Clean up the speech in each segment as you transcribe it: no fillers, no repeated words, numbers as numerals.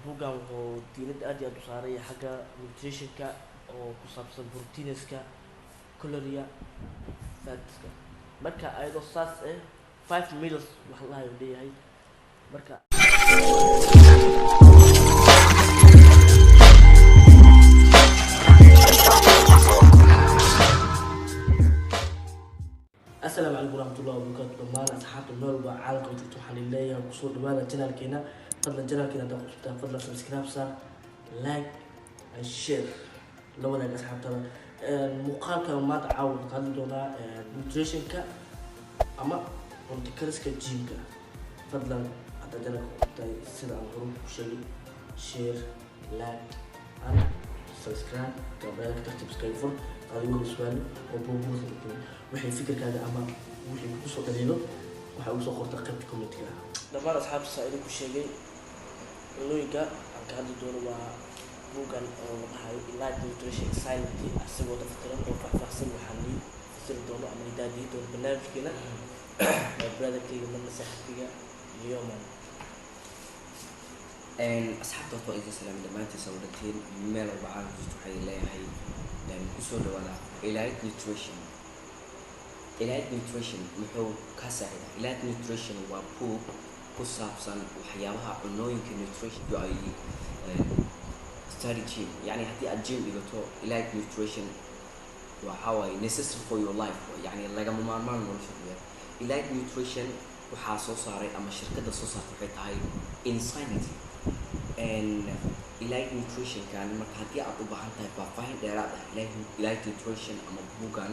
Buuggan wuxuu diiradda aad iyo aad u saaray xagga nutritionka oo ku saabsan proteinska, calorie, fatska. Marka ayadoo saas eh five meals wax la dhahayo leeyahay marka. Asalaamu calaykum waraxmatullahi wabarakaatu. Dhammaan asxaabta meel walba caalamka joogto waxaan leeyahay kusoo dhawaada channelkeena. Fadlan channelkeena haddaa cusubtaa, fadlan subscribe saar, like and share, la wadaag asxaabtada. Muuqaalka maanta caawa wuxuu ka hadli doonaa nutritionka ama cunto kariska gymka. Fadlan haddaa channelka cusubtahay, sida aan hore ku sheegay, share, like and subscribe, gambaleelka tartiib iskaga fur adigoo su'aalo oo buubuusa. Wixii fikirkaaga ama wixii kugu soo dhaliilo waxaa ugu soo qorta qaybta commentiga. Dhammaan asxaabta, saa idinku sheegay, cunooyinka aan ka hadli doono waa buuggan oo la dhahayo Elite Nutrition Insanity, asagoo daftiran oo faahfaahsan. Waxaan nii fasiri doono ama nii daadihi doono barnaamijkeena my brotherkayga, marna saaxiibkayga, Leoman. Asxaabta horta waa idin salaamay dhammaantiin sawiratiin meel walba caalamka jirto. Waxaa idin leeyahay kusoo dhawaada Elite Nutrition. Elite Nutrition muxuu ka saacidaa? Elite Nutrition waa buug ku saabsan waxyaabaha cunooyinka nutrition ay study gym, yani haddii aad gym dhigato, Elite Nutrition waxaa waaye necessary for your life, yani lagama maarmaan nolosha ku yahay. Elite Nutrition waxaa soo saaray ama shirkadda soo saartay waxay tahay Insanity. Elite Nutritionkan marka haddii aad u baahan tahay faahfaahin dheeraad ah Elite Nutrition ama buuggan,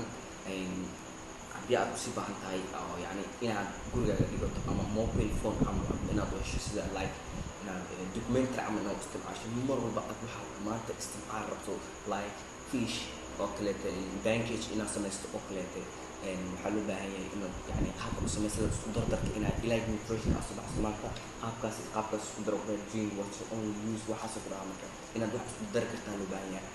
haddii aad usii baahan tahay oo yani inaad gurigaaga dhigato ama mobile phone camal inaad u hesho, sida like inaad documentary camal inaad isticmaasho mar walba aad waxaad maanta isticmaal rabto, like fish oo kaleete, pancake inaad samaysto oo kaleete, waxaa loo baahan yahay inaad yani qaabka u samaysada isku dardarka inaad Elite Nutrition aad soo baxso maanta, qaabkaas qaabkaas isku daro, kale drink water only use waxaasoo ku dhaca. Marka inaad wax isku dari kartaa loo baahan yahay.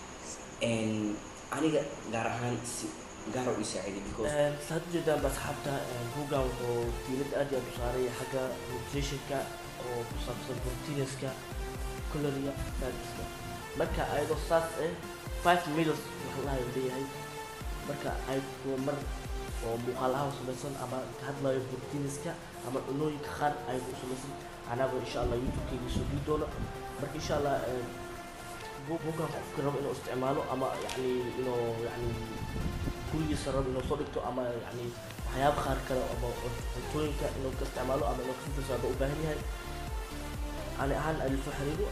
Aniga gaar ahaan si gaar u ii saaciday because Saad ujeedaan ba asxaabta, buuggan wuxuu diiradda aad iyo aad u saaray xagga nutritionka oo ku saabsan proteinska, calorie, fatska. Marka ayadoo saas eh five meals wax la dhahayo leeyahay. Marka ay kuwa mar oo muuqaal ahaan u samaysan ama ka hadlayo proteinska ama cunooyinka qaar ay ku samaysan anaaba insha Allah YouTube-kayga soo geli doono. Marka insha Allah buuggan qofka rabo inuu isticmaalo ama yani inuu yani gurigiisa rabo inuu soo dhigto ama yani waxyaaba qaar kale ama cuntooyinka inuu ka isticmaalo ama inuu ka fiirso u baahan yahay, ani ahaan ali soo xiriiro.